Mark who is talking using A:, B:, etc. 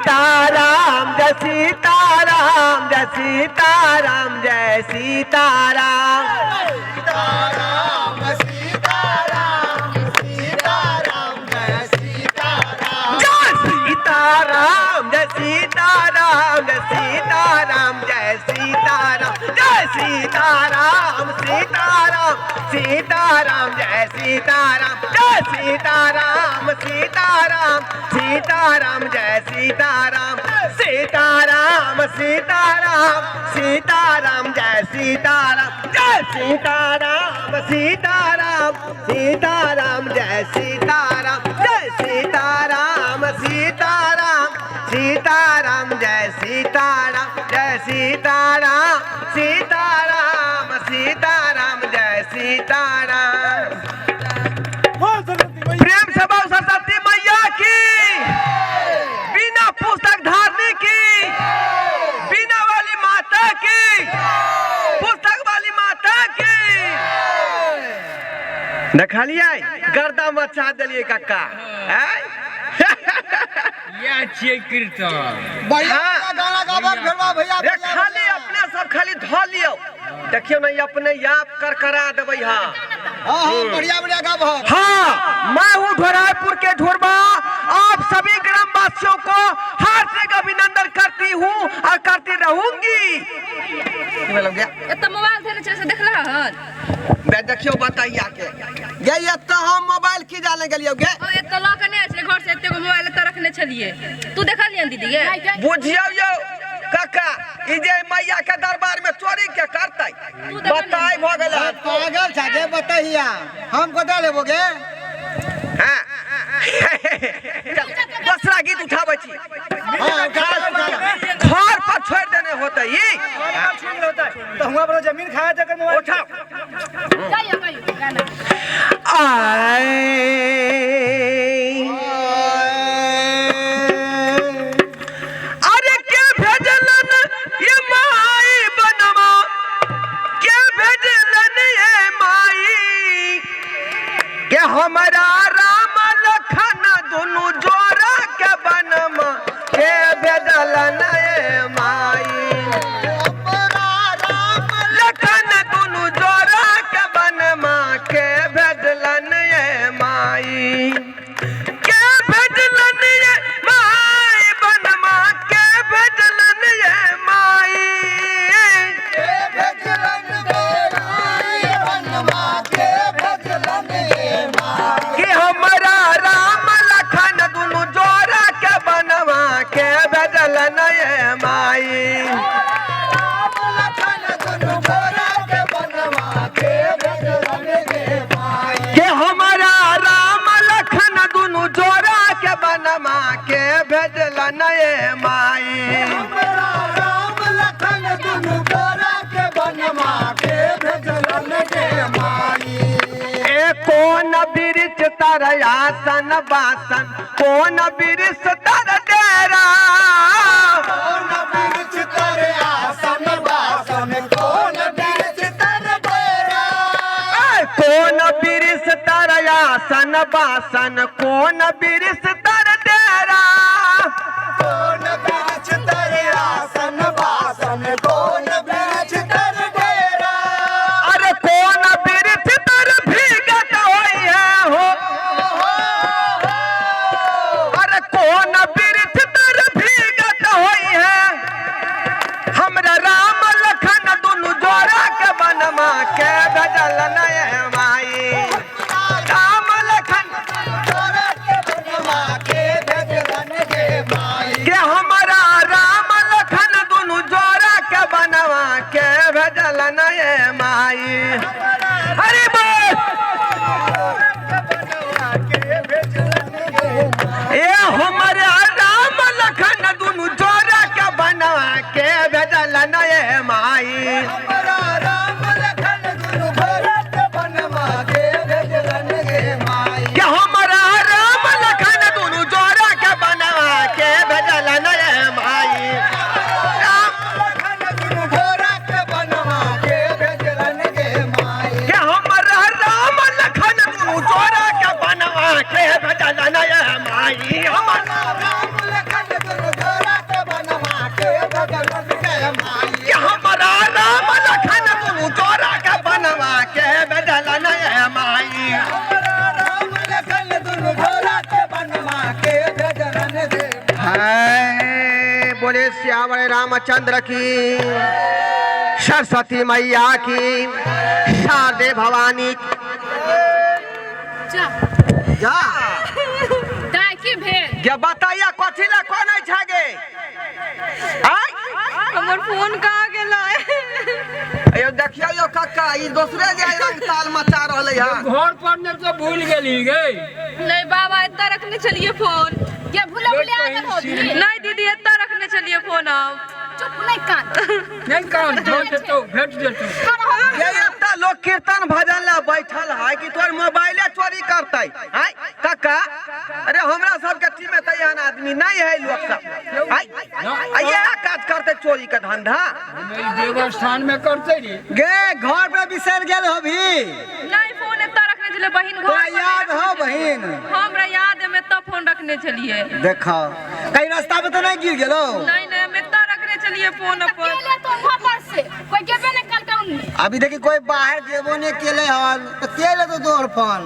A: सीताराम जय सीताराम जय सीताराम जय सीताराम।
B: सीताराम सीताराम सीताराम जय सीताराम।
A: जय सीताराम जय सीताराम जय सीताराम जय सीताराम जय सीताराम सीताराम सीताराम जय सीताराम जय सीताराम सीताराम सीताराम जय सीताराम सीताराम सीताराम सीताराम जय सीताराम जय सीताराम सीताराम सीताराम जय सीताराम जय सीताराम सीताराम सीताराम जय सीताराम जय सीताराम सीताराम सीताराम जय सीताराम।
C: बोल सरस्वती मैया।
A: प्रेम से बोल सरस्वती मैया की, बिना पुस्तक धारने की, बिना वाली माता की, पुस्तक वाली माता की। देखलियै गर्दा मचा देलियै कक्का। हैं?
D: इएह छियै कीर्तन।
B: बढ़िया
A: हाँ।
B: गाना गाबक भेलवा भैया।
A: रे खाली अपने सब खाली धो लियौ, देखियौ ने अपने आप करकरा देबै। हाँ
B: हाँ हाँ, बढ़िया बढ़िया गाबक।
A: हाँ, मैं हूँ ढोरायपुर के ढोरबा, आप सभी ग्रामवासियों को हार्दिक अभिनंदन करती हूँ और करती रहूंगी। की भेलौ गे?
E: एतऽ मोबाइल धेने छलै से देखला हन?
A: बे देखियौ बताइया के गे, एतऽ हम मोबाइल की जाने गेलियौ गे?
E: ओ एतऽ लऽ कऽ नहि आयल छलै घर से, एतेगो मोबाइल एतऽ रखने छलियै। तू देखलियन दीदी गे?
A: बुझियौ यौ काका, ई जे मैया के दरबार में चोरी के करतै बताइ भऽ गेल।
B: पागल छा गे बतैया, हम कतऽ लेबो गे?
A: हाँ चल, दोसरा गीत उठाबै छी।
B: हाँ, उठा उठा।
A: घर पर छोड़ि देने होतै ई।
C: तो हुआ पर जमीन खाया जाकर मोबाइल
A: उठाओ।
E: गाइयो गाइयो गाना।
A: आए अरे के भेजलन ये माई बनवा, के भेजलन ये माई के हमारा राम लखन दुनु जोड़ा के बनवा, के भेजलन ये माई लखन दुनु जोड़ा के बनवा, के भेजलन ये माई, के भेजलन ये माई बनवा, के भेजलन ये माई कि हमारा राम लखन दुनु जोड़ा के बनवा, के भेजलन ये माई के हमारा राम लखन दुनु जोड़ा के बनवा, के भेजलन ये माई। ए कोन बिरिच तर आसन बासन, कोन बिरिच तर डेरा, ए कोन बिरिच तर आसन बासन, कोन बिरिच तर डेरा, अरे कोन बिरिच तर भीगत होई है हो, अरे कोन बिरिच तर भीगत होई है, हमरा राम लखन दुनु जोड़ा के बनवा, के भेजल नय माई राम लखन के हमारा राम लखन दुनु जोड़ा के बनवा, के भेजल नय माई। अरे बोल ए हमारा राम लखन दुनु जोड़ा के बनवा, के भेजल नय माई के हमारा राम लखन दुनु जोड़ा के बनवा, के भेजल नय माई राम के हमारा राम लखन दुनु जोड़ा के बनवा, के भेजल नय माई हमारा
B: राम लखन दुनु जोड़ा राम लखन दुनु भोला के बनवा के भेजलन दे।
A: हाय, बोले श्यावर रामचंद्र की, सरस्वती मैया की, शारदे भवानी की।
E: जा।
A: जा।
E: दाय की भेल?
A: गे बताइया कथी ला कोनै छै गे? आय।
E: हमर फोन कहाँ गेलै?
A: अयो देखियौ यौ कक्का, ई दोसरे जे रंग ताल मचा रहलै हन।
D: घर पर ने तो भूल गेली गे।
E: नहीं बाबा, एतऽ रखने छलियै फोन।
F: के भूला भूले आ गेल होती?
E: नहीं दीदी, एतऽ रखने छलियै फोन हम।
F: चुप, नहीं कान।
D: नहीं काम भेट जेतौ, भेट जेतौ।
A: ये एतऽ लोग कीर्तन भजन ला बैठल है कि तोर मोबाइले चोरी करतै? आय कक्का, अरे हमरा सबके टीम में तऽ एहन आदमी नहीं है। लोग सब आय आ इएह काज करतै, चोरी के धंधा।
D: देवस्थान में करते रे।
B: गे घर पे बिसर गेल हो भी?
E: नहीं, फोन एतऽ रखने छलियै बहिन घर
B: तोरा
E: पर नहीं
B: याद
E: रखने
B: हो
E: छलियै।
B: बहिन?
E: हमरा याद है, हम एतऽ फोन रखने छलियै।
B: देखो, कहीं रास्ता पे तो नहीं गिर गेलो?
E: नहीं नहीं, हम एतऽ रखने छलियै फोन
F: के
E: अपन।
F: ले तो वहां पर से कोई गेबे नहीं कल का उन्हें।
B: अभी देखी, कोई बाहर जेबो नहीं केले हन तो के ले तो तोहर फोन?